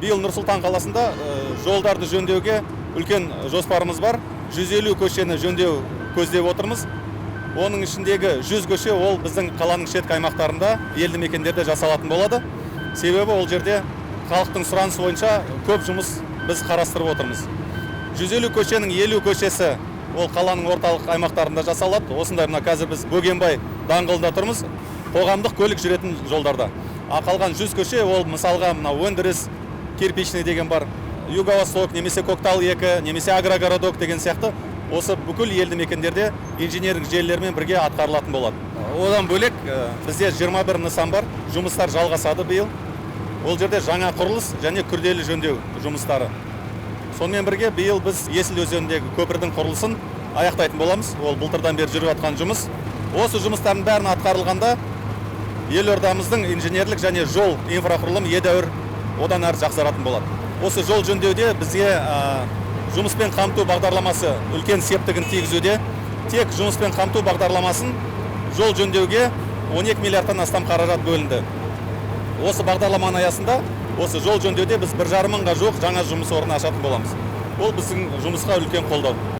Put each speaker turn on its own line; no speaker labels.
Биыл Нұр-Сұлтан қаласында жолдарды жөндеуге үлкен жоспарымыз бар. 150 көшені жөндеу көздеп отырмыз. Оның ішіндегі 100 көше ол біздің қаланың шеткі аймақтарында, елді мекендерде жасалатын болады. Себебі ол жерде халықтың сұранысы бойынша көп жұмыс біз қарастырып отырмыз. 150 көшенің 50 көшесі ол қаланың орталық аймақтарында жасалады. Осындай мына қазір біз Бөгенбай даңғылында тұрмыз, қоғамдық көлік жүретін жолдарда. А қалған 100 көше ол мысалға мына Өндіріс, Кирпичный деген бар, Юго-Восток немесе Көктал 2 немесе Агрогородок деген сияқты осы бүкіл елді мекендерде инженерлік желілермен бірге атқарылатын болады. Одан бөлек бізде 21 нысан бар, жұмыстар жалғасады биыл. Ол жерде жаңа құрылыс және күрделі жөндеу жұмыстары. Сонымен бірге биыл біз Есіл өзеніндегі көпірдің құрылысын аяқтайтын боламыз. Ол былтырдан бері жүріп жатқан жұмыс. Осы жұмыстардың бәрін атқарылғанда елордамыздың инженерлік және жол инфрақұрылымы едәуір одан әрі жақсаратын болады. Осы жол жөндеуде бізге жұмыспен қамту бағдарламасы үлкен септігін тигізуде. Тек жұмыспен қамту бағдарламасын жол жөндеуге 12 миллиардтан астам қаражат бөлінді. Осы бағдарламаның аясында осы жол жөндеуде біз 1,5 мыңға жуық жаңа жұмыс орны ашатын боламыз. Ол біздің жұмысқа үлкен қолдау.